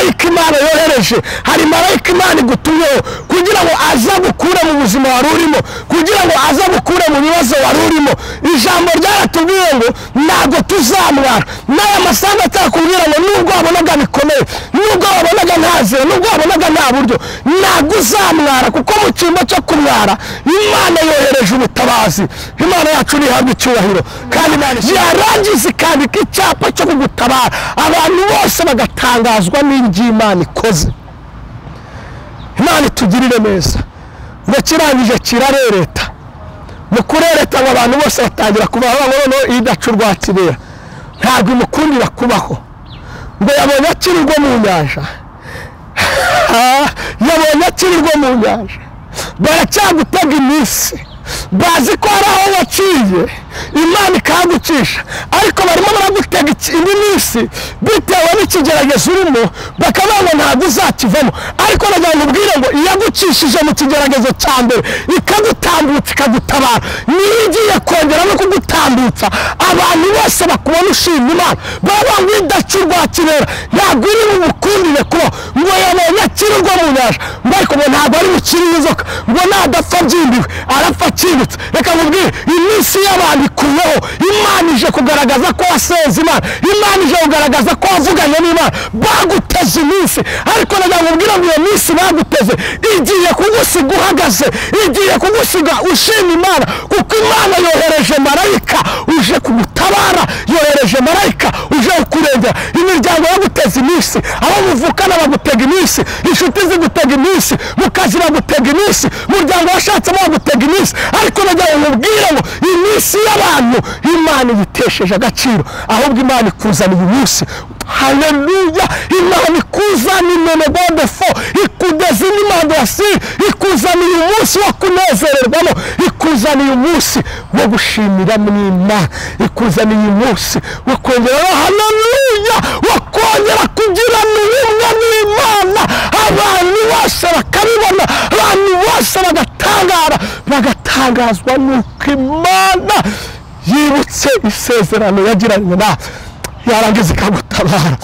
Marayika Imana yohereje, hari marayika Imana igutumyeho kugira ngo aze gukure mu buzima wari urimo, kugira ngo aze gukure mu bibazo wari urimo. Ijambo ryaratubwiye ngo ntabwo tuzamwara. N'aya masaha atakubwira ngo nubwo wabonaga bikomeye, nubwo wabonaga nta nzira, nubwo wabonaga nta buryo, ntabwo uzamwara, kuko mu cyimbo cyo kumwara Imana yohereje ubutabazi. Imana yacu ntihabwa icyubahiro, kandi Imana yarangiza ikandika icyapa cyo kugutabara, abantu bose bagatangazwa n'iby'Imana ikoze. Imana itugirire neza. Ngo kirangije kirarereta, mu kurereta ngo abantu bose batangira kubaho, ngo noneho idaca urwa kibera ntabwo imukundira kubaho. Ngo yabonye akirirwa mu nyanja, yabonye akirirwa mu nyanja. Baracyagutega iminsi, bazi ko hari aho waciye Imana ikagucisha, ariko barimo baragutega indi minsi bitewe n'ikigeragezo urimo, bakavuga ngo ntabwo uzakivamo. Ariko nagira ngo ubwire ngo iyagucishije mu kigeragezo cya mbere ikagutambutsa ikagutabara, niyo igiye kongera no kugutambutsa, abantu bose bakubona ushima Imana, baba ngo idaca urwa kibera ntabwo iri bumukundire kubaho. Ngo yabonye akirirwa mu nyanja, ngo ariko ngo ntabwo ari bukire inzoka, ngo nadapfa abyimbiwe arapfa akibutse. Reka nkubwire, iminsi y'abantu ikuyeho. Imana ije kugaragaza ko wasenze Imana, Imana ije kugaragaza ko wavuganye n'Imana. Baguteze iminsi, ariko nagira ngo ubwire ngo iyo minsi baguteze igiye kugusiga uhagaze, igiye kugusiga ushima Imana, kuko Imana yohereje marayika uje kugutabara, yohereje marayika uje kukurengera. Imiryango yaguteze iminsi, abo muvukana bagutega iminsi, inshuti zigutega iminsi, mu kazi bagutega iminsi, umuryango washatsemo bagutega iminsi. Ariko nagira ngo ubwire ngo iminsi y'abantu Imana yitesheje agaciro, ahubwo Imana ikuzaniye umunsi. Haleluya! Imana ikuzaniye imenogonde fo, ikugeza inimandasi, ikuzaniye umunsi wo kunezererwamo, ikuzaniye umunsi wo gushimira Imana, ikuzaniye umunsi wo kongera, haleluya, wo kongera kugirana ubumwe n'Imana. Abantu bose bakabibona, abantu bose bagatangara, bagatangazwa n'uko Imana yibutse isezerano yagiranye nawe, yarangiza ikagutabara.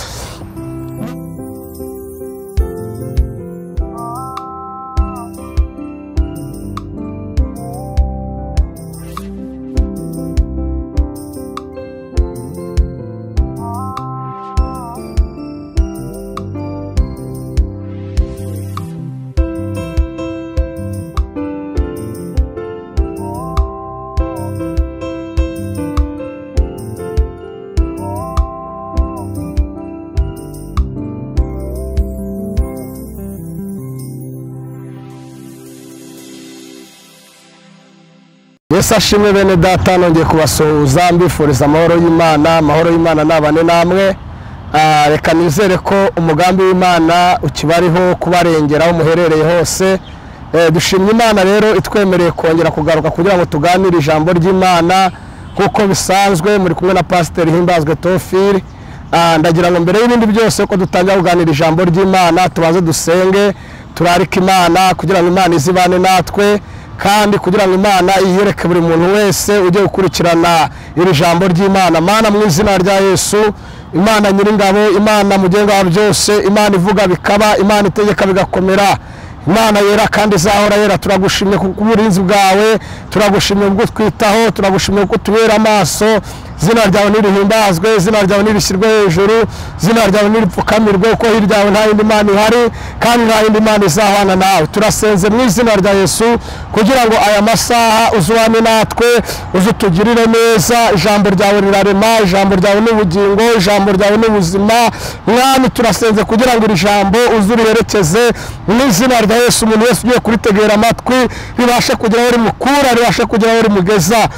Yesu ashimwe bene data, nongeye kubasuhuza mbifuriza amahoro y'Imana. Amahoro y'Imana nabane namwe. Reka nizere ko umugambi w'Imana ukibariho kubarengera aho muherereye hose. Dushimye Imana rero itwemereye kongera kugaruka kugira ngo tuganire ijambo ry'Imana kuko bisanzwe. Muri kumwe na Pasiteri Himbazwe Tofili. Ndagira ngo mbere y'ibindi byose ko dutangira kuganira ijambo ry'Imana tubanze dusenge, turarike Imana kugira ngo Imana izibane natwe, kandi kugira ngo Imana iyereke buri muntu wese ujye gukurikirana iri jambo ry'Imana. Mana, mu izina rya Yesu, Imana nyiringabo, Imana mugenga wa byose, Imana ivuga bikaba, Imana itegeka bigakomera, Imana yera kandi izahora yera, turagushimye ku burinzi bwawe, turagushimye ubwo twitaho, turagushimye uko tubera amaso. Izina ryawe nirihimbazwe, izina ryawe nirishyirwe hejuru, izina ryawe niripfukamirwe, kuko hirya yawe nta yindi Mana ihari, kandi nta yindi Mana izahwana nawe. Turasenze mu izina rya Yesu kugira ngo aya masaha uzuwane natwe, uzutugirire neza. Ijambo ryawe rirarema, ijambo ryawe ni ubugingo, ijambo ryawe ni ubuzima. Mwami, turasenze kugira ngo iri jambo uzuriherekeze mu izina rya Yesu. Umuntu wese ugiye kuritegera amatwi ribashe kugira aho rimukura, ribashe kugira aho rimugeza,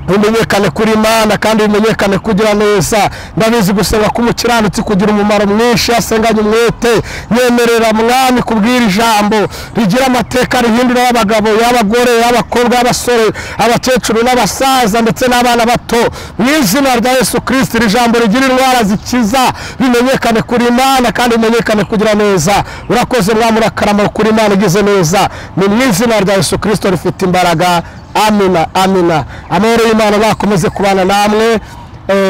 bimenyekane kuri Imana kandi bimenyekane kugira neza. Ndabizi gusenga k'umukiranutsi kugira umumaro mwinshi, asenganye umwete. Nyemerera Mwami kubwira ijambo rigira amateka, rihindura abagabo, y'abagore, y'abakobwa, y'abasore, abakecuru n'abasaza ndetse n'abana bato. Mu izina rya Yesu Kristo, iri jambo rigira indwara zikiza, bimenyekane kuri Imana kandi bimenyekane kugira neza. Urakoze Mwami, urakarama kuri Imana igize neza. Ni mu izina rya Yesu Kristo rifite imbaraga. Amina, amina. Amahoro y'Imana bakomeze kubana namwe.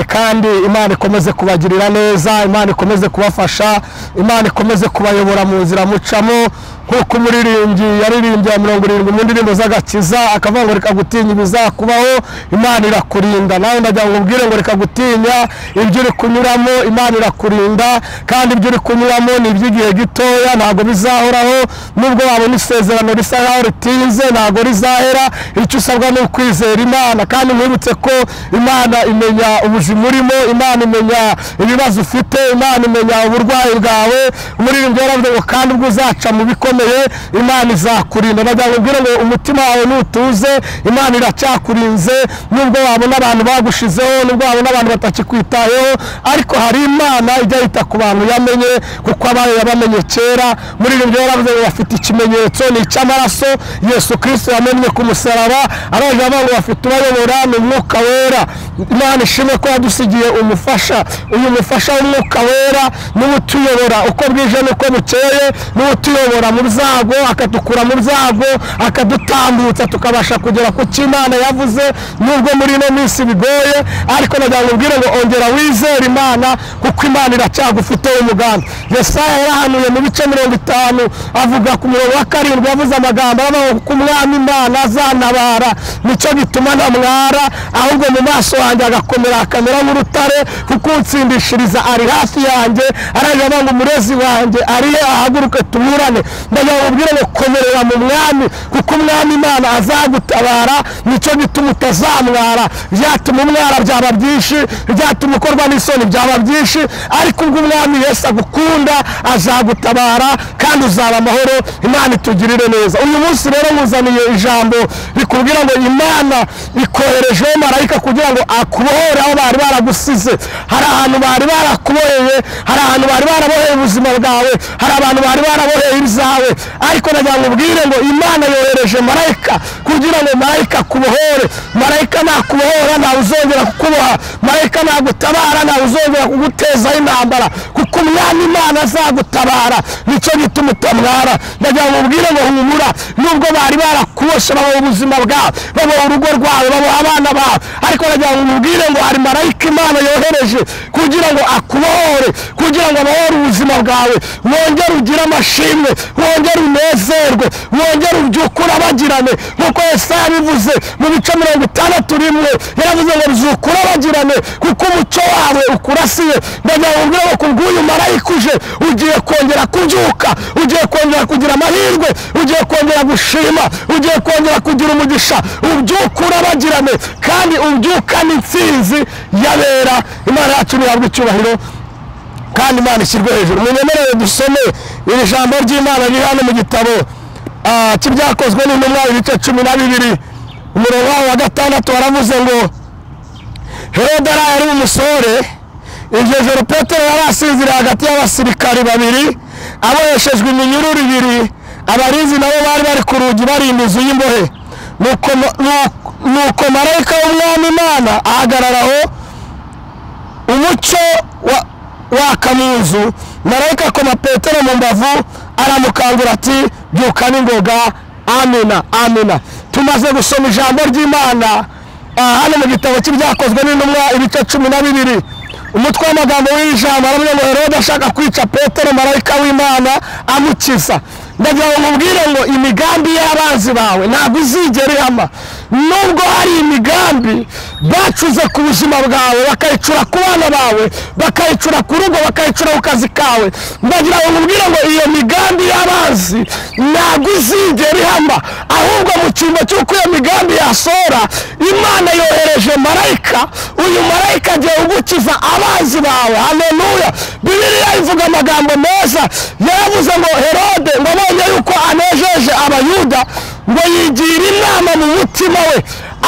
Kandi Imana ikomeze kubagirira neza, Imana ikomeze kubafasha, Imana ikomeze kubayobora mu nzira mucamo. Nk'uko umuririmbyi yaririmbye 70 mu ndirimbo z'agakiza akavuga ngo reka gutinya ibizakubaho, Imana irakurinda. Nawe ndagira ngo ubwire ngo reka gutinya ibyo uri kunyuramo, Imana irakurinda. Kandi ibyo uri kunyuramo ni iby'igihe gitoya, ntabwo bizahoraho. Nubwo wabona isezerano risa nkaho ritinze, ntabwo rizahera. Icyo usabwa ni ukwizera Imana. Kandi mwibutse ko Imana imenya ubuzima urimo, Imana imenya ibibazo ufite, Imana imenya uburwayi bwawe. Umuririmbyi yaravuze ngo kandi ubwo uzaca mu bikomeye Imana izakurinda. Ndagira ngo ubwire ngo umutima wawe nutuze, Imana iracyakurinze. Nubwo wabona abantu bagushizeho, nubwo wabona abantu batakikwitayeho, ariko hari Imana ijya yita ku bantu yamenye, kuko abayo yabamenye kera. Umuririmbyi yaravuze ngo bafite ikimenyetso ni icy'amaraso Yesu Kristo yamennye ku musaraba. Araje avuga ngo bafite ubayobora ni Umwuka Wera. Imana ishimwe ko yadusigiye umufasha. Uyu mufasha w'Umwuka Wera niwe utuyobora uko bwije n'uko bukeye, niwe utuyobora mu byago, akatukura mu byago, akadutambutsa tukabasha kugera ku cyo Imana yavuze. Nubwo muri ino minsi bigoye, ariko nagira ngo ubwire ngo ongera wizere Imana, kuko Imana iracyagufiteho umugambi. Yesaya yarahanuye mu bice 50 avuga ku murongo wa 7, yavuze amagambo avuga ko Umwami Imana azantabara, nicyo gituma ntamwara, ahubwo mu maso yanjye agakomera akamera nk'urutare, kuko unsindishiriza ari hafi yanjye. Araje avuga ngo umurezi wanjye ari he, ahaguruke tuburane. Ndagira ngo ubwire ngo komerera mu Mwami, kuko Umwami Imana azagutabara, nicyo gituma utazamwara. Byatuma umwara byaba byinshi, byatuma ukorwa n'isoni byaba byinshi, ariko ubwo Umwami Yesu agukunda azagutabara kandi uzaba amahoro. Imana itugirire neza. Uyu munsi rero nkuzaniye ijambo rikubwira ngo Imana ikoherejeho marayika kugira ngo akubohore aho bari baragusize. Hari ahantu bari barakuboheye, hari ahantu bari baraboheye ubuzima bwawe, hari abantu bari baraboheye ibyawe, ariko nagira ngo ubwire ngo Imana yohereje marayika kugira ngo marayika akubohore. Marayika nakubohora ntawe uzongera kukuboha, marayika nagutabara ntawe uzongera kugutezaho intambara, kuko Umwami Imana azagutabara, nicyo gituma utamwara. Ndagira ngo ubwire ngo humura, nubwo bari barakuboshye baboha ubuzima bwawe, baboha urugo rwawe, baboha abana bawe, ariko nagira ngo ubwire ngo hari marayika Imana yohereje kugira ngo akubohore, kugira ngo abohore ubuzima bwawe, wongere ugire amashimwe, wongere unezerwe, wongere ubyuke urabagirane. Nk'uko Yesaya yabivuze mu bice 61, yaravuze ngo byuka urabagirane kuko umucyo wawe ukurasiye. Ndagira ngo ubwire ngo kubw'uyu marayika uje, ugiye kongera kubyuka, ugiye kongera kugira amahirwe, ugiye kongera gushima, ugiye kongera kugira umugisha. Ubyuke urabagirane kandi ubyukane intsinzi y'abera. Imana yacu nihabwe icyubahiro kandi Imana ishyirwe hejuru. Munyemerere dusome iri jambo ry'Imana riri hano mu gitabo cy'ibyakozwe n'intumwa ibice 12 umurongo wa 6. Waravuze ngo Herode yari umusore. Iryo joro Petero yari asinziriye hagati y'abasirikari babiri aboheshejwe iminyururu ibiri, abarinzi nabo bari bari ku rugi barinda inzu y'imbohe. Nuko marayika w'Umwami Imana ahagarara aho, umucyo waka mu nzu. Marayika akoma Petero mu mbavu aramukangura ati byuka n'ingoga. Amina, amina. Tumaze gusoma ijambo ry'Imana hano mu gitabo cy'ibyakozwe n'intumwa ibice 12. Umutwe w'amagambo w'ijambo aravuga ngo Herode ashaka kwica Petero, marayika w'Imana amukiza. Ndagira ngo nkubwire ngo imigambi y'abanzi bawe ntabwo izigera ihama. Nubwo hari imigambi bacuze ku buzima bwawe, bakayicura ku bana bawe, bakayicura ku rugo, bakayicura ku kazi kawe, ndagira ngo nkubwire ngo iyo migambi y'abanzi ntabwo izigera ihama. Ahubwo mu cyimbo cy'uko iyo migambi yasohora, Imana yohereje marayika. Uyu marayika agiye kugukiza abanzi bawe. Haleluya. Bibiliya ivuga amagambo meza. Yaravuze ngo Herode ngo abonye yuko anejeje Abayuda, ngo yigira inama mu mutima we,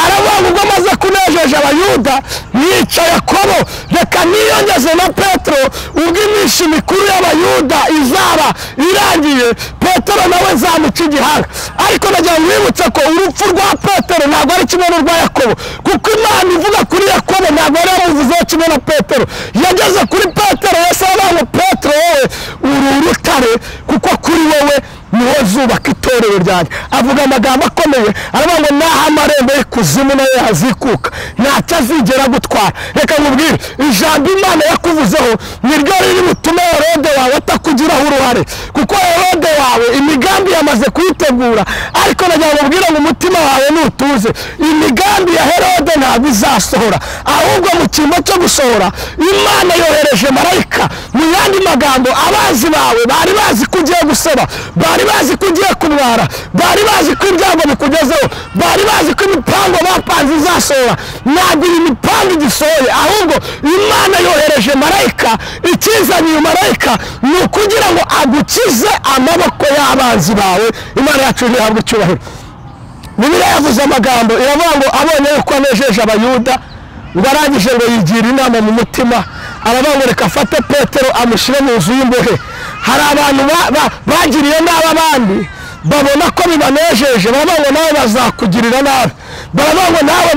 aravuga ubwo amaze kunejeje Abayuda yica Yakobo, reka niyongeze na Petero. Ubwo iminsi mikuru y'Abayuda izaba irangiye, Petero nawe nzamuca igihanga. Ariko nagira ngo wibutse ko urupfu rwa Petero ntabwo ari kimwe n'urwa Yakobo, kuko Imana ivuga kuri Yakobo ntabwo yari yamuvuzeho kimwe na Petero. Yageze kuri Petero, Yesu aravuga ngo Petero wowe uri urutare, kuko kuri wowe niho zubaka itorero ryanjye. Avuga amagambo akomeye, aravuga ngo naho amarembo y'ikuzimu nayo yazikuka ntacyo azigera gutwara. Reka nkubwire, ijambo Imana yakuvuzeho niryo riri butume Herode wawe atakugiraho uruhare, kuko Herode wawe imigambi yamaze kuyitegura. Ariko nagira ngo nkubwire ngo umutima wawe nutuze, imigambi ya Herode ntabwo izasohora, ahubwo mu cyimbo cyo gusohora Imana yohereje marayika. Mu yandi magambo, abanzi bawe bari bazi ko ugiye guseba, bari bazi ko ugiye kumwara, bari bazi ko ibyago bikugezeho, bari bazi ko imipango bapanze izasohora. Ntabwo iyi mipango igisohoye, ahubwo Imana yohereje marayika. Ikizanye uyu marayika ni ukugira ngo agukize amaboko y'abanzi bawe. Imana yacu ntihabwe icyubahiro. Bibiliya yavuze amagambo iravuga ngo abonye yuko anejeje Abayuda, ngo arangije ngo yigira inama mu mutima, aravuga ngo reka afate Petero amushyire mu nzu y'imbohe. Hari abantu bagiriye nabi abandi, babona ko bibanejeje, baravuga ngo nawe bazakugirira nabi, baravuga ngo nawe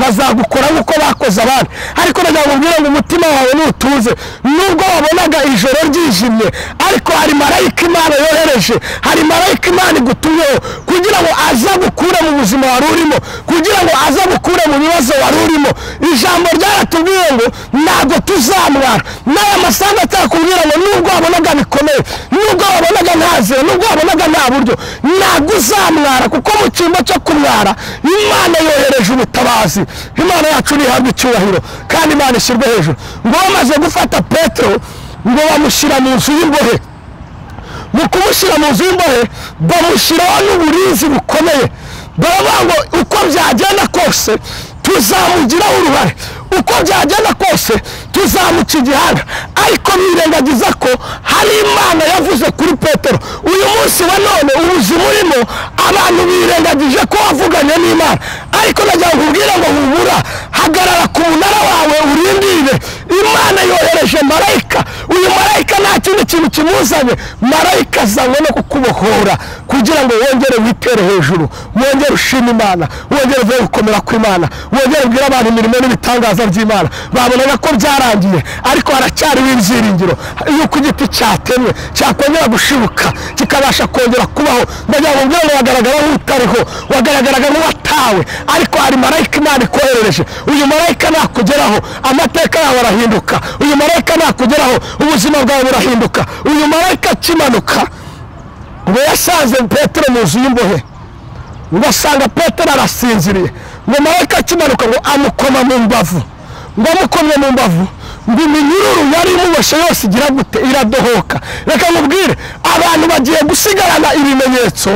bazagukora nk'uko bakoze abandi. Ariko nagira ngo ubwire ngo umutima wawe nutuze, nubwo wabonaga ijoro ryijimye, ariko hari marayika Imana yohereje, hari marayika Imana igutumyeho kugira ngo aze gukure mu buzima wari urimo, kugira ngo aze gukure mu bibazo wari urimo. Ijambo ryaratubwiye ngo ntabwo tuzamwara. N'aya masaha atakubwira ngo nubwo wabonaga bikomeye, nubwo wabonaga nta nzira, nubwo wabonaga nta buryo, ntabwo uzamwara, kuko mu cyimbo cyo kumwara Imana yohereje ubutabazi. Imana yacu ntihabwe icyubahiro kandi Imana ishyirwe hejuru. Ngo bamaze gufata Petero ngo bamushyira mu nzu y'imbohe. Mu kumushyira mu nzu y'imbohe bamushyiraho n'uburinzi bukomeye, baravuga ngo uko byagenda kose tuzamugiraho uruhare, uko byagenda kose tuzamuca igihanga. Ariko birengagiza ko hari Imana yavuze kuri Petero. Uyu munsi wa none ubuzima urimo, abantu birengagije ko wavuganye n'Imana. Ariko nagira ngo nkubwire ngo humura, hagarara ku munara wawe urindire. Imana yohereje marayika. Uyu marayika nta kindi kintu kimuzanye, marayika azanywe no kukubohora kugira ngo wongere witere hejuru, wongere ushime Imana, wongere uve gukomera kw'Imana, wongere ubwire abantu imirimo n'ibitangaza by'Imana. Babonaga ko byarangiye, ariko haracyariho ibyiringiro yuko igiti cyatemwe cyakongera gushibuka kikabasha kongera kubaho. Ndagira ngo ubwire ngo wagaragara nk'utariho, wagaragaraga nk'uwatawe, ariko hari marayika Imana ikoherereje. Uyu marayika nakugeraho amateka yawe arahinduka, uyu marayika nakugeraho ubuzima bwawe burahinduka. Uyu marayika akimanuka ngo yasanze Petero mu nzu y'imbohe, ngo asanga Petero arasinziriye. Ngo marayika akimanuka ngo amukoma mu mbavu, ngo amukomye mu mbavu, ngo iminyururu yari imuboshye yose igira gute? Iradohoka. Reka nkubwire, abantu bagiye gusigarana ibimenyetso,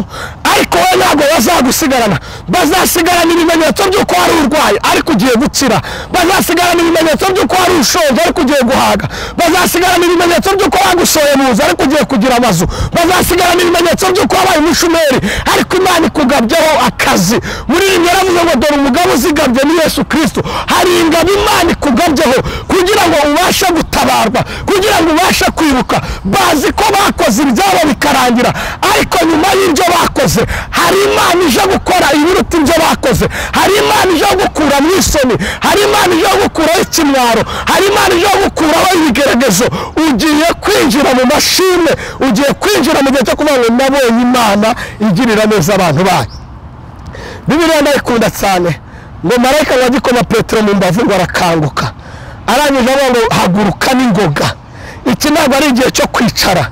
ariko wowe ntabwo bazagusigarana. Bazasigarana ibimenyetso by'uko wari urwaye ariko ugiye gukira, bazasigarana ibimenyetso by'uko wari ushonje ariko ugiye guhaga, bazasigarana ibimenyetso by'uko bagusohoye mu nzu ariko ugiye kugira amazu, bazasigarana ibimenyetso by'uko wabaye umushumeri ariko Imana ikugabyeho akazi. Muri rimwe yaravuze ngo dore umugabo uzigabye ni Yesu Kristo. Hari ingabo Imana ikugabyeho kugira ngo ubashe gutabarwa, kugira ngo ubashe kwibuka. Bazi ko bakoze ibyabo bikarangira, ariko nyuma y'ibyo bakoze hari Imana ije gukora ibiruta ibyo bakoze. Hari Imana ije gukura mu isoni, hari Imana ije gukuraho ikimwaro, hari Imana ije gukuraho ibigeragezo. Ugiye kwinjira mu mashimwe, ugiye kwinjira mu gihe cyo kuvuga ngo nabonye Imana igirira neza abantu bayo. Bibiliya ndayikunda cyane. Ngo marayika ngo agikoma Petero mu mbavu ngo arakanguka, arangije avuga ngo haguruka n'ingoga. Iki ntabwo ari igihe cyo kwicara,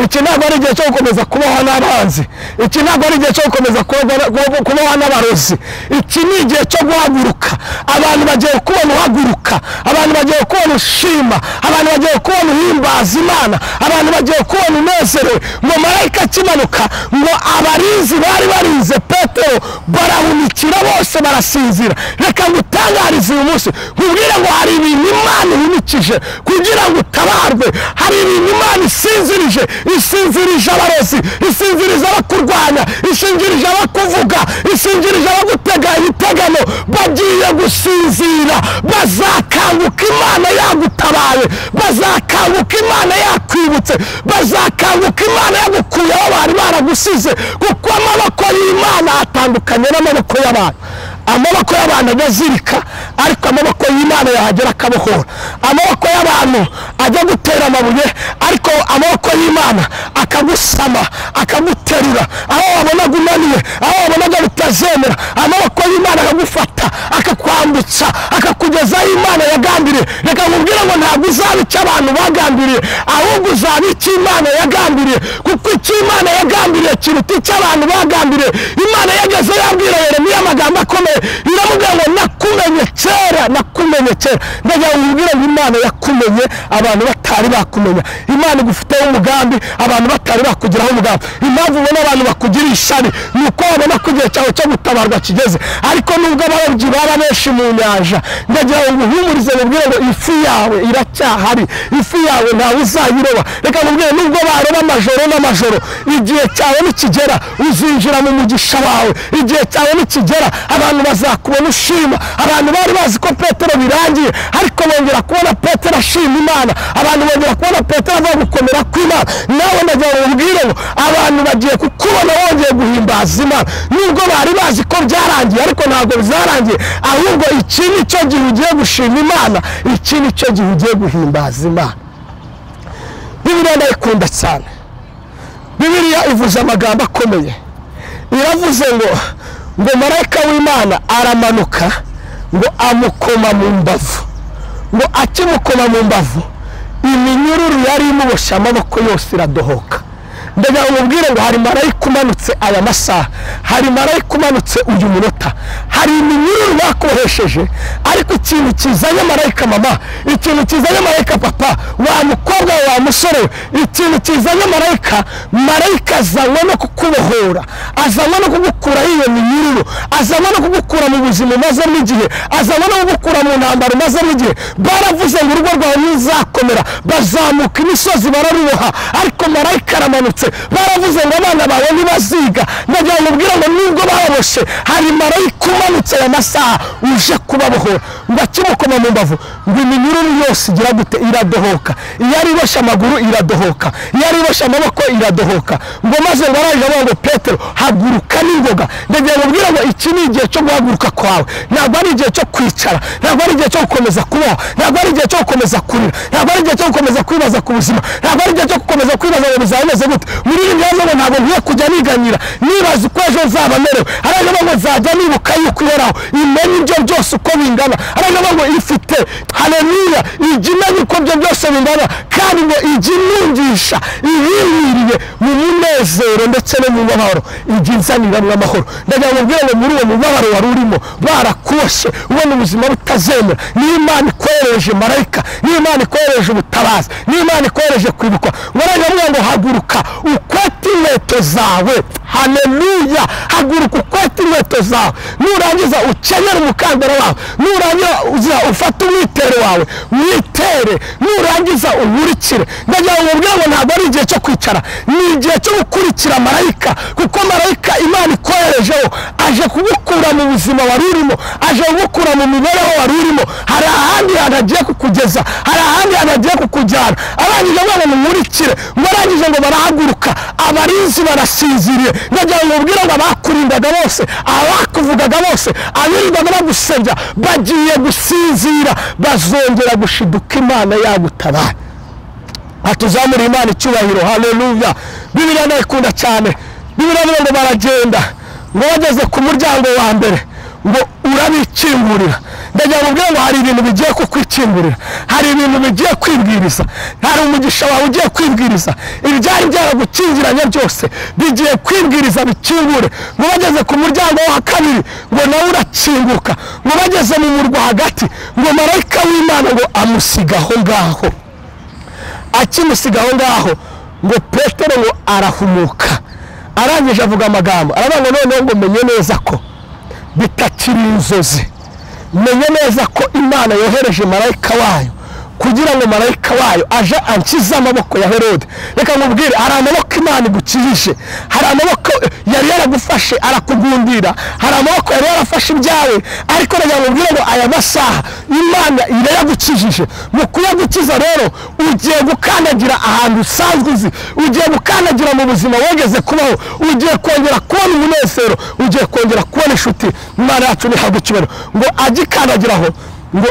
iki ntabwo ari igihe cyo gukomeza kubohwa n'abanzi, iki ntabwo ari igihe cyo gukomeza kubohwa n'abarozi. Iki ni igihe cyo guhaguruka. Abantu bagiye kubona uhaguruka, abantu bagiye kubona ushima, abantu bagiye kubona uhimbaza Imana, abantu bagiye kubona unezerewe. Ngo marayika akimanuka ngo abarinzi bari barinze Petero barahunikira bose barasinzira. Reka ngutangarize uyu munsi, nkubwire ngo hari ibintu Imana ihunikije kugira ngo utabarwe, hari ibintu Imana isinzirije. Isinzirije abarozi, isinzirije abakurwanya, isinzirije abakuvuga, isinzirije abagutega ibitegano. Bagiye gusinzira, bazakanguka Imana yagutabaye, bazakanguka Imana yakwibutse, bazakanguka Imana yagukuyeho bari baragusize. Kuko amaboko y'Imana atandukanye n'amaboko y'abantu. Amaboko y'abantu ajya, ariko amaboko y'Imana yahagera akabohora. Amaboko y'abantu ajya gutera amabuye, ariko amaboko y'Imana akagusama, akaguterura aho wabonaga unaniwe, aho wabonaga bitazemera, amaboko y'Imana akagufata, akakwambutsa, akakugezaho Imana yagambiriye. Reka nkubwire ngo ntabwo uzaba icyo abantu bagambiriye, ahubwo uzaba icyo Imana yagambiriye, kuko icyo Imana yagambiriye kiruta icyo abantu bagambiriye. Imana yageze yabwira Yeremiya amagambo akomeye, iramubwira ngo nakumenye kera, nakumenye kera. Ndagira ngo nkubwire ngo Imana yakumenye abantu batari bakumenya. Imana igufiteho umugambi abantu batari bakugiraho umugambi. Impamvu ubona abantu bakugira ishyari ni uko babona ko igihe cyawe cyo gutabarwa kigeze. Ariko nubwo abarobyi baba benshi mu nyanja, ndagira ngo nguhumurize nkubwire ngo ifi yawe iracyahari, ifi yawe ntawe uzayiroba. Reka nkubwire, nubwo baroba amajoro n'amajoro, igihe cyawe nikigera uzinjira mu mugisha wawe. Igihe cyawe nikigera abantu bazakubona ushima. Abantu bari bazi ko Petero birangiye, ariko bongera kubona Petero ashima Imana, abantu bongera kubona Petero avuga gukomera kw'Imana. Nawe ndagira ngo nkubwire ngo abantu bagiye kukubona wongeye guhimbaza Imana, nubwo bari bazi ko byarangiye, ariko ntabwo bizarangiye. Ahubwo iki ni cyo gihe ugiye gushima Imana, iki ni cyo gihe ugiye guhimbaza Imana. Bibiliya ndayikunda cyane. Bibiliya ivuze amagambo akomeye. Iravuze ngo marayika w'Imana aramanuka ngo amukoma mu mbavu, ngo akimukoma mu mbavu iminyururu yari imuboshye amaboko yose iradohoka. Ndagira ngo nkubwire ngo hari marayika umanutse aya masaha, hari marayika umanutse uyu munota, hari iminyururu bakoresheje. Ariko ikintu kizanye marayika mama, ikintu kizanye marayika papa, wa mukobwa wa musore, ikintu kizanye marayika, marayika azanywe no kukubohora, azanywe no kugukura iyo minyururu, azanywe no kugukura mu buzima umazemo igihe, azanywe no kugukura mu ntambara umazemo igihe. Baravuze ngo urugo rwawe ntiruzakomera, bazamuka imisozi bararuboha, ariko marayika aramanutse. Baravuze ngo abana bawe ntibaziga. Ndagira ngo nkubwire ngo nubwo baboshye, hari marayika umanutse aya masaha uje kubabohora. Ngo akimukoma mu mbavu ngo iminyururu yose igira gute? Iradohoka. Iyo ari iboshye amaguru iradohoka, iyo ari iboshye amaboko iradohoka. Ngo maze ngo arangije avuga ngo Petero haguruka n'ingoga. Ndagira ngo nkubwire ngo iki ni igihe cyo guhaguruka kwawe, ntabwo ari igihe cyo kwicara, ntabwo ari igihe cyo gukomeza kubaho, ntabwo ari igihe cyo gukomeza kurira, ntabwo ari igihe cyo gukomeza kwibaza ku buzima, ntabwo ari igihe cyo gukomeza kwibaza ngo bizaba bimeze gute. Muri ibi bibazo ngo ntabwo nkwiye kujya niganyira nibaza uko ejo nzaba merewe. Aravuga ngo nzajya nibuka yuko ihoraho imenye ibyo byose uko bingana. Aravuga ngo ifite, haleluya, ijya imenya uko ibyo byose bingana, kandi ngo ijya inungisha ibinkwiriye mu munezero ndetse no mu mubabaro, ijya inzaniramwo amahoro. Ndagira ngo nkubwire ngo muri uwo mubabaro wari urimo barakuboshye, ubona ubuzima butazemera, niyo Imana ikohereje marayika, niyo Imana ikohereje ubutabazi, niyo Imana ikohereje kwibukwa. Ngo ngo haguruka ukwete inkweto zawe, haleluya, haguruka ukwete inkweto zawe, nurangiza ukenyere umukandara wawe, nurangiza ufate umwitero wawe mwitere, nurangiza uwurikire. Ndagira ngo nkubwire ngo ntabwo ari igihe cyo kwicara, ni igihe cyo gukurikira marayika, kuko marayika Imana ikoherejeho aje kugukura mu buzima wari urimo, aje kugukura mu mibereho wari urimo. Hari ahandi hantu agiye kukugeza, hari ahandi hantu agiye kukujyana. Arangije ngo mumurikire, barangije ngo barahaguruka, abarinzi barasinziriye. Ndagira ngo nkubwire ngo abakurindaga bose, abakuvugaga bose, abirindaga bagusebya, bagiye gusinzira, bazongera gushiduka Imana yagutabara. Atuzamura Imana icyubahiro, haleluya. Bibiliya ndayikunda cyane. Bibiliya ngo baragenda, ngo bageze ku muryango wa mbere ngo urabikingurira. Ndagira ngo nkubwire ngo hari ibintu bigiye kukwikingurira, hari ibintu bigiye kwibwiriza, hari umugisha wawe ugiye kwibwiriza, ibyari byaragukingiranye byose bigiye kwibwiriza bikingure. Ngo bageze ku muryango wa kabiri ngo nawe urakinguka. Ngo bageze mu murwa hagati ngo marayika w'Imana ngo amusiga aho ngaho. Akimusiga aho ngaho ngo Petero ngo arahumuka, arangije avuga amagambo, aravuga ngo noneho ngo menye neza ko bitakiri inzozi, menye neza ko Imana yohereje marayika wayo kugira ngo marayika wayo aje ankize amaboko ya Herode. Reka nkubwire, hari amaboko Imana igukijije, hari amaboko yari yaragufashe arakugundira, hari amaboko yari yarafashe ibyawe, ariko reka nkubwire ngo aya masaha Imana irayagukijije. Mu kuyagukiza rero ugiye gukandagira ahantu usanzwe uzi, ugiye gukandagira mu buzima wogeze kubaho, ugiye kongera kubona umunezero, ugiye kongera kubona inshuti. Imana yacu nihabwe icyubahiro. Ngo agikandagiraho ngo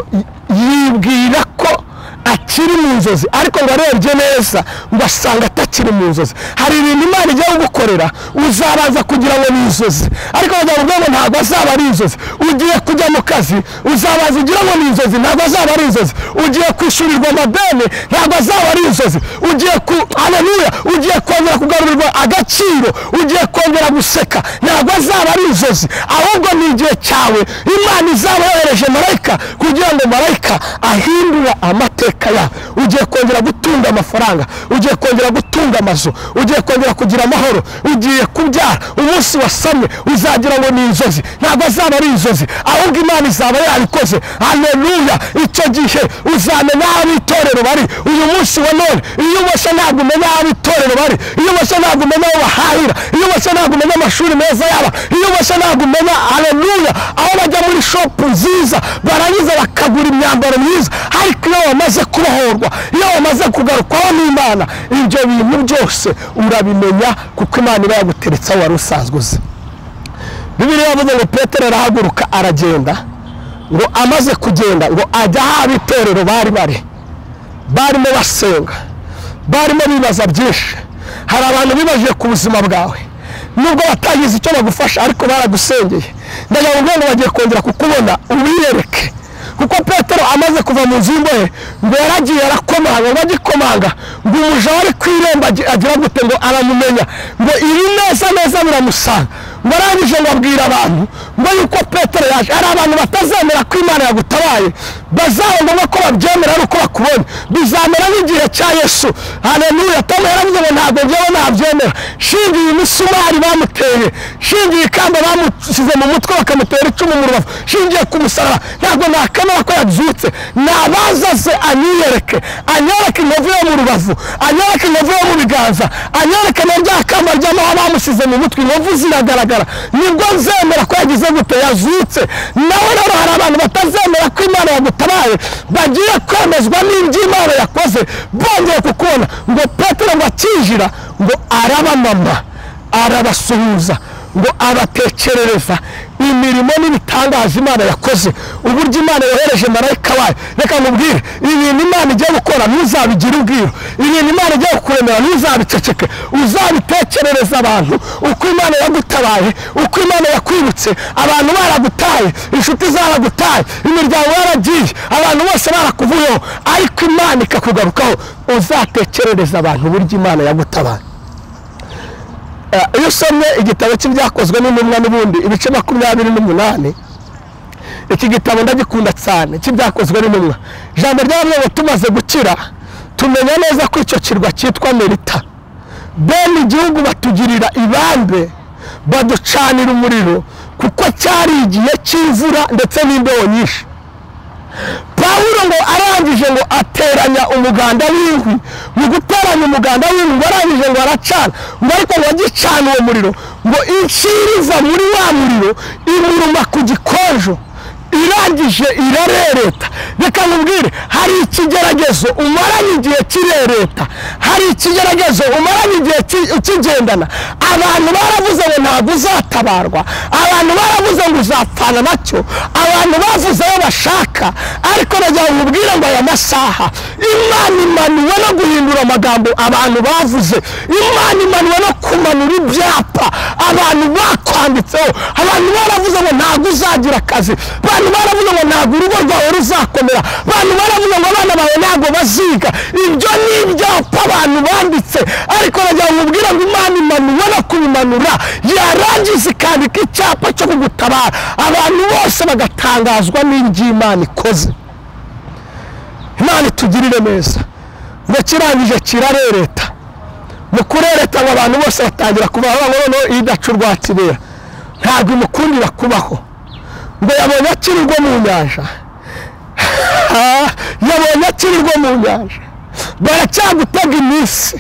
yibwira ko akiri mu nzozi, ariko ngo arebye neza ngo asanga atakiri mu nzozi. Hari ibintu Imana igiye kugukorera uzabanza kugira ngo ni inzozi, ariko bagira ngo ntabwo azaba ari inzozi. Ugiye kujya mu kazi uzabanza ugira ngo ni inzozi, ntabwo azaba ari inzozi. Ugiye kwishyurirwa amadeni, ntabwo azaba ari inzozi. Ugiye ku haleluya, ugiye kongera kugarurirwa agaciro, ugiye kongera guseka, ntabwo azaba ari inzozi, ahubwo ni igihe cyawe Imana izaba yohereje marayika kugira ngo marayika ahindura amateka yawe. Ugiye kongera gutunga amafaranga, ugiye kongera gutunga amazu, ugiye kongera kugira amahoro, ugiye kubyara. Umunsi wasamye uzagira ngo ni inzozi, ntabwo azaba ari inzozi, ahubwo Imana izaba yabikoze. Haleluya! Icyo gihe uzamenya aho itorero bari. Uyu munsi wa none iyo ubasha ntabwo umenya aho itorero bari, iyo ubasha ntabwo umenya aho bahahira, iyo ubasha ntabwo umenya amashuri meza yaba, iyo ubasha ntabwo umenya haleluya aho bajya muri shopu nziza barangiza bakagura imyambaro myiza. Ariko iyo wamaze kubohorwa, iyo wamaze kugarukwaho n'Imana, ibyo bintu byose urabimenya kuko Imana iba yaguteretse aho wari usanzwe uzi. Bibiliya yavuze ngo Petero arahaguruka aragenda, ngo amaze kugenda ngo ajya aho ab'itorero bari bari, barimo basenga, barimo bibaza byinshi. Hari abantu bibajije ku buzima bwawe, nubwo batagize icyo bagufasha ariko baragusengeye. Ndagira ngo bagiye kongera kukubona ubiyereke. Kuko Petero amaze kuva mu nzu y'imbohe ngo yaragiye arakomanga, ngo agikomanga ngo umuja wari ku irembo agira gute ngo aramumenya, ngo ibi neza neza biramusanga. Ngo arangije ngo abwira abantu ngo yuko Petero yaje. Hari abantu batazemera ko Imana yagutabaye, bazabona ko babyemera ari uko bakubonye. Bizamera nk'igihe cya Yesu. Haleluya! Tom yaravuze ngo ntabwo njyewe nabyemera, shingiye imisumari bamuteye, shingiye ikamba bamushyize mu mutwe bakamutera icumu mu rubavu, shingiye ku musaraba, ntabwo nakemera ko yabyutse. Nabaza se anyiyereke, anyereke inkovu yo mu rubavu, anyereke inkovu yo mu biganza, anyereke na rya kamba ry'amahwa bamushyize mu mutwe, inkovu ziragaragara, nibwo nzemera ko yagize gute, yazutse. Nawe rero hari abantu batazemera ko Imana yagutabaye, bagiye kwemezwa n'ibyo Imana yakoze bongeye kukubona. Ngo Petero ngo akinjira ngo arabamama, arabasuhuza, ngo abatekerereza imirimo n'ibitangaza Imana yakoze, uburyo Imana yohereje marayika wayo. Reka nkubwire, ibintu Imana igiye gukora ntuzabigire ubwiru, ibintu Imana igiye kukuremera ntuzabiceceke, uzabitekerereza abantu uko Imana yagutabaye, uko Imana yakwibutse. Abantu baragutaye, inshuti zaragutaye, imiryango yaragiye, abantu bose barakuvuyeho, ariko Imana ikakugarukaho. Uzatekerereza abantu uburyo Imana yagutabaye. Iyo usomye igitabo cy'ibyakozwe n'intumwa n'ubundi ibice 28, iki gitabo ndagikunda cyane cy'ibyakozwe n'intumwa. Ijambo ry'Imana ngo tumaze gukira tumenya neza ko icyo kirwa cyitwa Melita. Bene igihugu batugirira ibambe, baducanira umuriro kuko cyari igihe cy'imvura ndetse n'imbeho nyinshi. Pawulo ngo arangije ngo ateranya umuganda w'inkwi, mu guteranya umuganda w'inkwi ngo arangije ngo aracana, ngo ariko ngo agicana uwo muriro ngo inshiriza muri wa muriro imuruma ku gikonjo, irangije irarereta. Reka nkubwire, hari ikigeragezo umaranye igihe kirereta, hari ikigeragezo umaranye igihe ukigendana. Abantu baravuze ngo ntabwo uzatabarwa, abantu baravuze ngo uzapfana nacyo, abantu bavuze ayo bashaka, ariko bagira ngo nkubwire ngo aya masaha Imana imanuwe no guhindura amagambo abantu bavuze, Imana imanuwe no kumanura ibyapa abantu bakwanditseho. Abantu baravuze ngo ntabwo uzagira akazi, abantu baravuze ngo ntabwo urugo rwawe ruzakomera, abantu baravuze ngo abana bawe ntabwo baziga. Ibyo ni ibyapa abantu banditse, ariko bagira ngo nkubwire ngo Imana imanuwe no kubimanura, yarangiza ikandika icyapa cyo kugutabara, abantu bose bagatangazwa n'iby'Imana ikoze. Imana itugirire neza. Ngo kirangije kirarereta, mu kurereta ngo abantu bose batangira kubaho, ngo noneho idaca urwa kibera ntabwo imukundira kubaho. Ngo yabonye akirirwa mu nyanja, yabonye akirirwa mu nyanja, baracyagutega iminsi,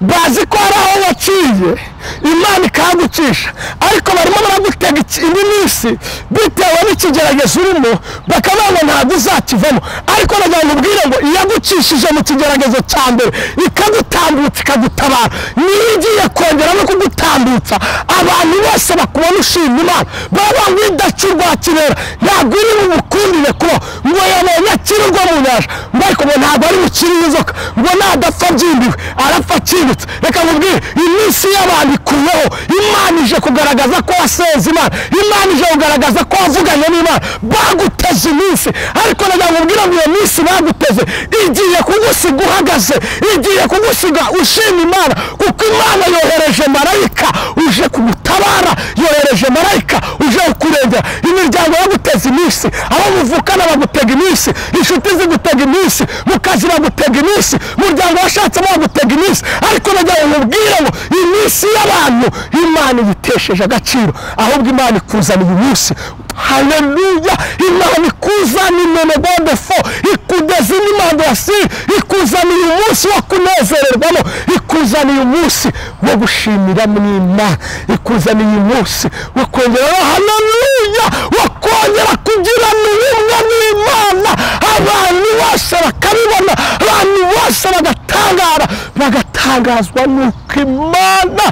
Bazi ko hari aho waciye Imana ikagucisha, ariko barimo baragutega indi minsi bitewe n'ikigeragezo urimo, bakavuga ngo ntabwo uzakivamo. Ariko nagira ngo ubwire ngo iyagucishije mu kigeragezo cya mbere ikagutambutsa ikagutabara, niyo igiye kongera no kugutambutsa. Abantu bose bakubona ushima Imana baba ngo idaca urwa kibera, ntabwo uri bumukundire kubaho. Ngo yabonye akirurwa mu nyanja, ngo ariko ngo ntabwo ari bukire inzoka, ngo nadapfa abyimbiwe arapfa akimbitse. Reka nkubwire, iminsi y'abantu ikuyeho. Imana ije kugaragaza ko wasenze Imana, Imana ije kugaragaza ko wavuganye n'Imana. Baguteze iminsi, ariko nagira ngo ubwire ngo iyo minsi baguteze igiye kugusiga uhagaze, igiye kugusiga ushima Imana, kuko Imana yohereje marayika uje kugutabara, yohereje marayika uje kukurengera. Imiryango yaguteze iminsi, abo muvukana bagutega iminsi, inshuti zigutega iminsi, mu kazi bagutega iminsi, umuryango washatsemo bagutega iminsi. Ariko nagira ngo ubwire ngo iminsi y'abantu Imana yitesheje agaciro, ahubwo Imana ikuzaniye umunsi. Haleluya! Imana ikuzaniye imenegode fo, ikugeza inimandasi, ikuzaniye umunsi wo kunezererwamo, ikuzaniye umunsi wo gushimira Imana, ikuzaniye umunsi wo kongera, haleluya, wo kongera kugirana ubumwe n'Imana. Abantu bose bakabibona, abantu bose bagatangara, bagatangazwa n'uko Imana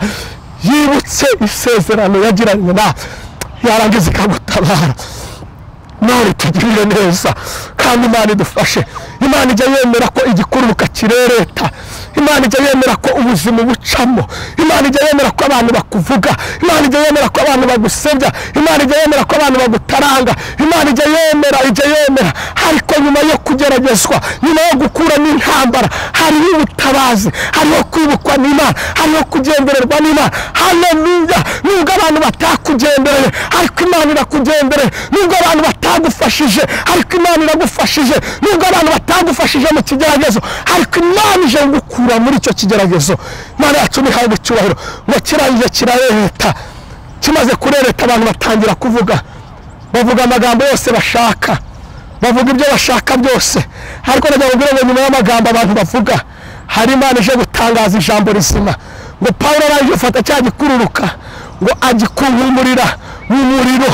yibutse isezerano yagiranye nawe, yarangiza ikagutabara. None tugirire neza, kandi Imana idufashe. Imana ijya yemera ko igikururuka kirereta, Imana ijya yemera ko ubuzima bucamo, Imana ijya yemera ko abantu bakuvuga, Imana ijya yemera ko abantu bagusebya, Imana ijya yemera ko abantu bagutaranga, Imana ijya yemera, ijya yemera. Ariko nyuma yo kugeragezwa, nyuma yo gukura n'intambara, hariho ubutabazi, hariho kwibukwa n'Imana, hariho kugendererwa n'Imana. Haleluya! Nubwo abantu batakugendereye, ariko Imana irakugendereye. Nubwo abantu batagufashije, ariko Imana iragufashije. Nubwo abantu batagufashije mu kigeragezo, ariko Imana ije gukura muri icyo kigeragezo. Imana yacu nihabwe icyubahiro. Ngo kirangije kirareta, kimaze kurereta abantu batangira kuvuga, bavuga amagambo yose bashaka, bavuga ibyo bashaka byose. Ariko nagira ngo ubwire ngo nyuma y'amagambo abantu bavuga, hari Imana ije gutangaza ijambo rizima. Ngo Pawulo arangije afata cya gikururuka ngo agikunkumurira mu muriro,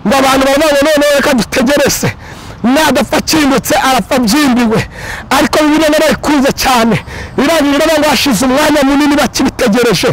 ngo abantu baravuga ngo noneho reka dutegereze, nadapfa akindutse arapfa abyimbiwe. Ariko Bibiliya narayikunze cyane, irangije ngo hashize umwanya munini bakibitegereje,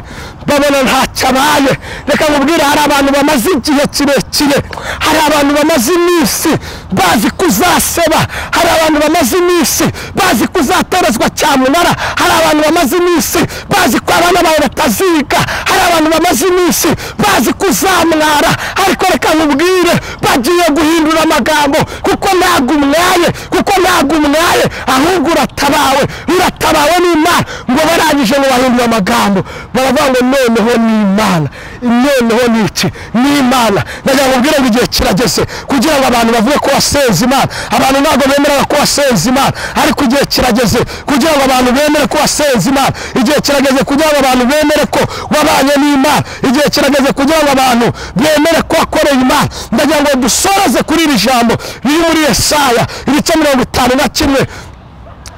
babona ntacyo abaye. Reka nkubwire, hari abantu bamaze igihe kirekire, hari abantu bamaze iminsi bazi kuzaseba, hari abantu bamaze iminsi bazi kuzatorezwa cyamunara, hari abantu bamaze iminsi bazi ko abana bawe bataziga, hari abantu bamaze iminsi bazi kuzamwara. Ariko reka nkubwire, bagiye guhindura amagambo, kuko ntabwo umwaye, kuko ntabwo umwaye, ahubwo uratabawe, uratabawe n'Imana. Ngo barangije ngo bahindura amagambo, baravuga ngo noneho ni Imana, noneho ni iki? Ni Imana. Ndagira ngo ubwire ngo igihe kirageze kugira ngo abantu bavuge ko wasenze Imana. Abantu ntabwo bemera ko wasenze Imana, ariko igihe kirageze kugira ngo abantu bemere ko wasenze Imana. Igihe kirageze kugira ngo abantu bemere ko wabanye n'Imana. Igihe kirageze kugira ngo abantu bemere ko wakoreye Imana. Ndagira ngo dusoreze kuri iri jambo riri muri Yesaya ibice 51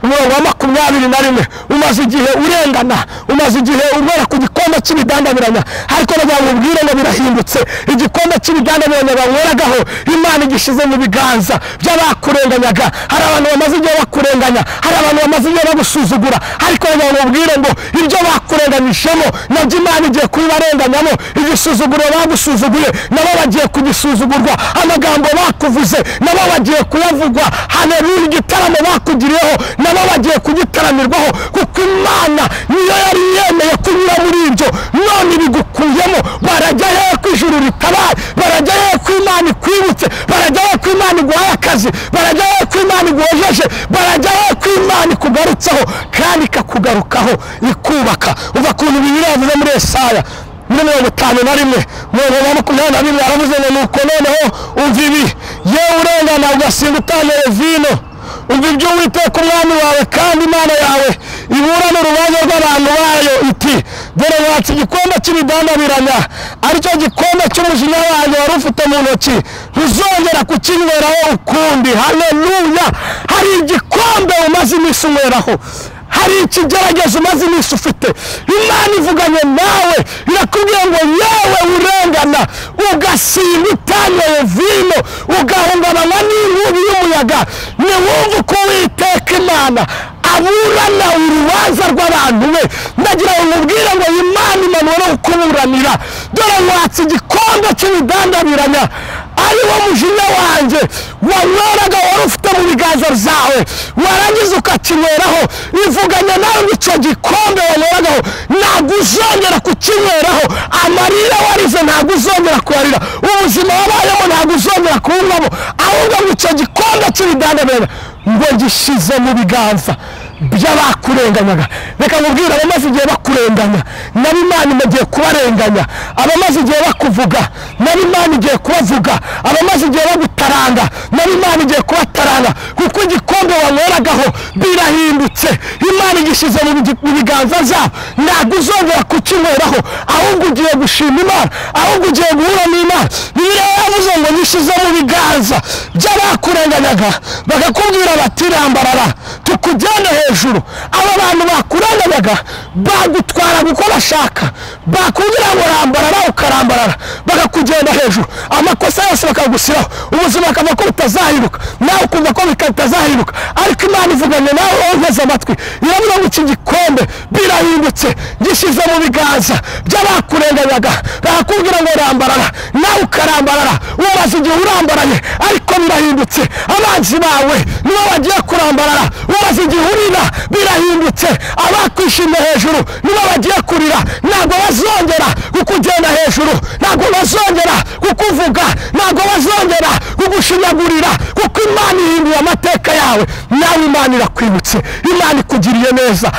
umurongo wa 21. Umaze igihe urengana, umaze igihe unywera ku gikombe cy'ibidandabiranya, ariko nagira ngo ubwire ngo birahindutse. Igikombe cy'ibidandabiranya banyweragaho, Imana igishize mu biganza by'abakurenganyaga. Hari abantu bamaze igihe bakurenganya, hari abantu bamaze igihe bagusuzugura, ariko nagira ngo ubwire ngo ibyo bakurenganyijemo nabyo Imana igiye kubibarenganyamo. Igisuzuguro bagusuzuguye nabo bagiye kugisuzugurwa, amagambo bakuvuze nabo bagiye kuyavugwa. Haleluya! Igitaramo bakugiriyeho nabo bagiye kugitaramirwaho, kuko Imana niyo yari yemeye kunyura muri ibyo, none ibigukuyemo. Barajya hehe ko ijuru ritabaye? Barajya hehe ko Imana ikwibutse? Barajya hehe ko Imana iguhaye akazi? Barajya hehe ko Imana iguhojeje? Barajya hehe ko Imana ikugarutseho kandi ikakugarukaho ikubaka? Uva kuntu Bibiliya yavuze muri Yesaya muri 51 umurongo wa 21, aravuze ngo nuko noneho umva ibi, yewe urengana ugasinda utanyoye vino, umva ibyo Uwiteka umwami wawe kandi Imana yawe iburana urubanza rw'abantu bayo iti, dore watse igikombe cy'ibidandabiranya, aricyo gikombe cy'umujinya wanjye wari ufite mu ntoki, ntuzongera kukinyweraho ukundi. Haleluya! Hari igikombe umaze iminsi unyweraho, Hari ikigeragezo umaze iminsi ufite, Imana ivuganye nawe irakubwira ngo yewe urengana ugasimba utanyoye vino, ugahungabanywa n'inkubi y'umuyaga, niwumve uko Uwiteka Imana aburana urubanza rw'abantu be. Ndagira ngo nkubwire ngo Imana imanuwe no kukuburanira. Dore watse igikombe cy'ibidandabiranya, ari wo mujinya wanjye wanyweraga wari ufite mu biganza byawe, warangiza ukakinyweraho. Ivuganye nawe ngo icyo gikombe wanyweragaho ntabwo uzongera kukinyweraho. Amarira warize ntabwo uzongera kuyarira, ubuzima wabayemo ntabwo uzongera kububamo, ahubwo ngo icyo gikombe cy'ibidandabiranya ngo gishyize mu biganza by'abakurenganyaga. Reka nkubwire, abamaze igihe bakurenganya nabo Imana igiye kubarenganya, abamaze igihe bakuvuga nabo Imana igiye kubavuga, abamaze igihe bagutaranga nabo Imana igiye kubataranga, kuko igikombe wanyweragaho birahindutse. Imana igishyize mu biganza byabo, ntabwo uzongera kukinyweraho, ahubwo ugiye gushima Imana, ahubwo ugiye guhura n'Imana. Bibiliya yavuze ngo nyishyize mu biganza by'abakurenganyaga, bakakubwira bati rambarara tukujyane hejuru. Aba bantu bakurenganyaga bagutwara uko bashaka, bakubwira ngo rambarara ukarambarara, bakakugenda hejuru, amakosa yose bakagushyiraho, ubuzima bakavuga ko butazahinduka, nawe ukumva ko bitazahinduka. Ariko Imana ivuganye nawe wonteze amatwi, iravuga ngo iki gikombe birahindutse, gishyize mu biganza by'abakurenganyaga, bakakubwira ngo rambarara nawe ukarambarara. Umaze igihe urambaraye ariko birahindutse, abanzi bawe nibo bagiye kurambarara. Umaze igihe urira birahindutse, abakwishimye hejuru nibo bagiye kurira. Ntabwo bazongera kukugenda hejuru, ntabwo bazongera kukuvuga, ntabwo bazongera kugushinyagurira, kuko Imana ihinduye amateka yawe. Nawe Imana irakwibutse, Imana ikugiriye neza.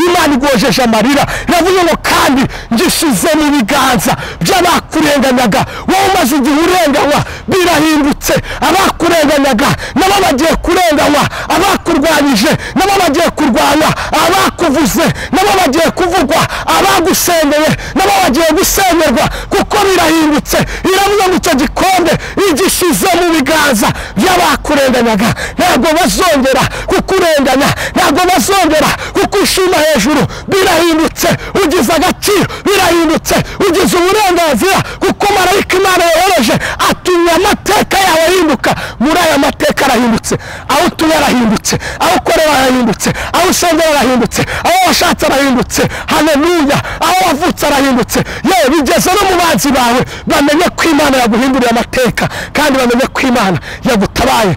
Imana igojeje amarira, iravuga ngo kandi ngishyize mu biganza by'abakurenganyaga. Wowe umaze igihe urenganywa birahindutse, abakurenganyaga nabo bagiye kurenganywa, abakurwanyije nabo bagiye kurwanywa, abakuvuze nabo bagiye kuvugwa, abagusengeye nabo bagiye gusengerwa, kuko birahindutse. Iravuga ngo icyo gikombe igishyize mu biganza by'abakurenganyaga, ntabwo bazongera kukurenganya, ntabwo bazongera kukwishima hejuru. Birahindutse, ugize agaciro, birahindutse, ugize uburenganzira, kuko marayika Imana yohereje atumye amateka yawe ahinduka. Muri aya mateka arahindutse, aho utuye arahindutse, aho ukorera arahindutse, aho usengera arahindutse, aho washatse arahindutse. Haleluya! Aho wavutse arahindutse. Yewe bigeze no mu banzi bawe, bamenye ko Imana yaguhinduriye amateka, kandi bamenye ko Imana yagutabaye.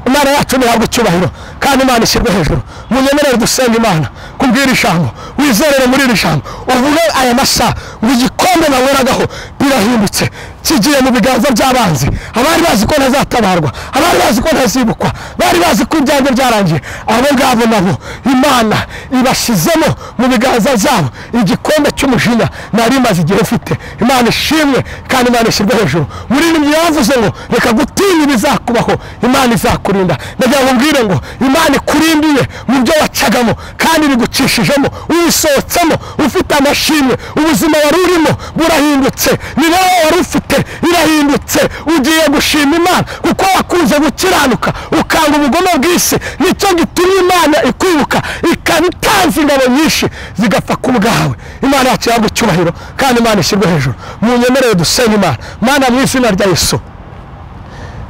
Imana yacu ntihabwe icyubahiro, kandi Imana ishyirwe hejuru. Munyemerere dusenga Imana kubwira ijambo, wizerere muri iri jambo, uvuge aya masaha ngo igikombe nanyweragaho birahindutse, kigiye mu biganza by'abanzi. Abari bazi ko ntazatabarwa, abari bazi ko ntazibukwa, bari bazi ko ibyanjye byarangiye, abo ngabo nabo Imana ibashyizemo mu biganza byabo igikombe cy'umujinya nari maze igihe mfite. Imana ishimwe kandi Imana ishyirwe hejuru. Muri ibi yavuze ngo reka gutinya ibizakubaho, Imana izakurinda. Ndagira ngo mbwire ngo Imana ikurindiye mu byo wacagamo, kandi ibigucishijemo, uyisohotsemo ufite amashimwe. Ubuzima wari urimo burahindutse, ni wowe wari ufite irahindutse. Ugiye gushima Imana kuko wakunze gukiranuka ukanga ubugome bw'isi. Nicyo gitumye Imana ikwibuka, ikaba itanze ingabo nyinshi zigapfa ku bwawe. Imana yacu ihabwe icyubahiro, kandi Imana ishyirwe hejuru. Munyemerere dusenga Imana. Mana, mu izina rya Yesu,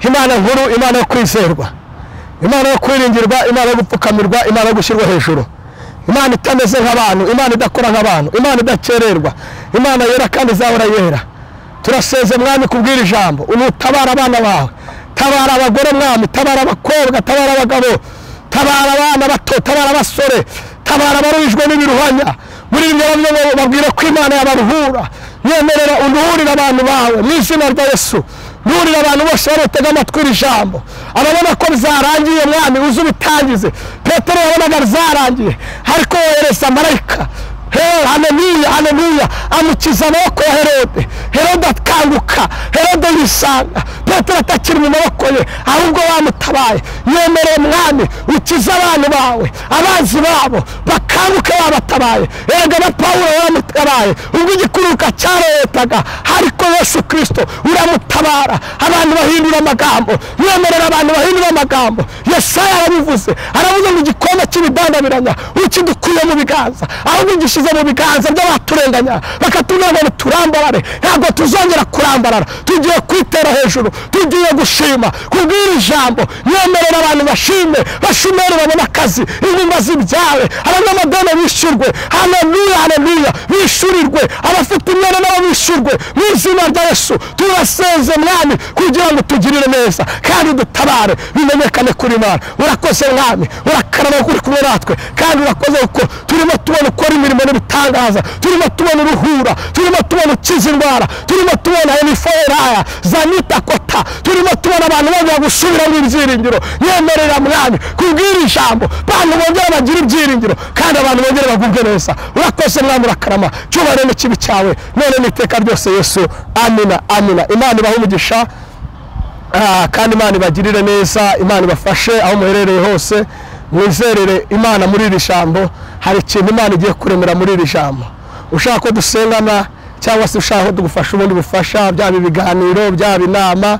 Imana nkuru, Imana yo kwizerwa, Imana yo kwiringirwa, Imana yo gupfukamirwa, Imana yo gushyirwa hejuru, Imana itameze nk'abantu, Imana idakora nk'abantu, Imana idakererwa, Imana yera kandi izahora yera. Turaseze Mwami kubwira ijambo, unutabara abana bawe, tabara abagore Mwami, tabara abakobwa, tabara abagabo, tabara abana bato, tabara abasore, tabara abaruhijwe n'ibiruhanya. Muri ibyo babwira ko Imana yabaruhura. Nyemerera unuhurire abantu bawe mu izina rya Yesu. Nurira abantu bose barotega amatwi iri jambo, ababona ko byarangiye Mwami uze ubitangize. Petero yabonaga byarangiye, ariko wohereza marayika. Haleluya, haleluya! amukiza amaboko ya Herode. Herode akanguka, Herode yisanga Petero atakiri mu maboko ye, ahubwo wamutabaye. Yemereye Mwami ukiza abantu bawe, abanzi babo bakanguke wabatabaye. Erega na Pawulo wamutabaye ubwo igikuruka cyaretaga, ariko Yesu Kristo uramutabara. Abantu bahindura amagambo, yemerera abantu bahindura amagambo. Yesaya arabivuze, aravuze ngo igikombe cy'ibidandabiranya ukidukuye mu biganza, ahubwo ugishyize mu biganza by'abaturenganya, bakatubwira ngo turambarare. Ntabwo tuzongera kurambarara, tugiye kwitera hejuru, tugiye gushima kubwira ijambo. Yemerera abantu bashime, bashumere babone akazi, ingumba zibyare, abanyamadeni bishyurwe. Haleluya, haleluya, bishyurirwe, abafite imyenda nabo bishyurwe mu izina rya Yesu. Turasenze Mwami kugira ngo tugirire neza kandi dutabare, bimenyekane kuri Imana. Urakoze Mwami, urakaraba kuri kumwe natwe, kandi urakoze kuko turimo tubona ukora imirimo n'ibitangaza, turimo tubona uruhura, turimo tubona ukiza indwara, turimo tubona enifoeraya zanita kota, turimo tubona abantu bongera gusubira mu ibyiringiro. Yemerera Mwami kubwira ijambo, abantu bongera bagira ibyiringiro, kandi abantu bongera bagubwe neza. Urakoze Mwami, urakarama, cyubahiro n'ikibi cyawe none n'iteka ryose Yesu. Amina, amina. Imana ibahe umugisha, kandi Imana ibagirire neza, Imana ibafashe aho muherereye hose. Mwizerere Imana muri iri jambo, hari ikintu Imana igiye kuremera muri iri jambo. Ushaka ko dusengana cyangwa se ushaka ko tugufasha ubundi bufasha, byaba ibiganiro, byaba inama,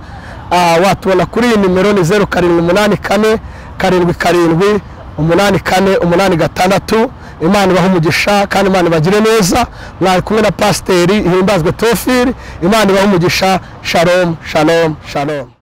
watubona kuri iyi nimero ni 0784 77 84 86. Imana ibahe umugisha kandi Imana ibagire neza. Mwari kumwe na Pasiteri Himbazwe Theophile. Imana ibahe umugisha. Shalom, shalom, shalom.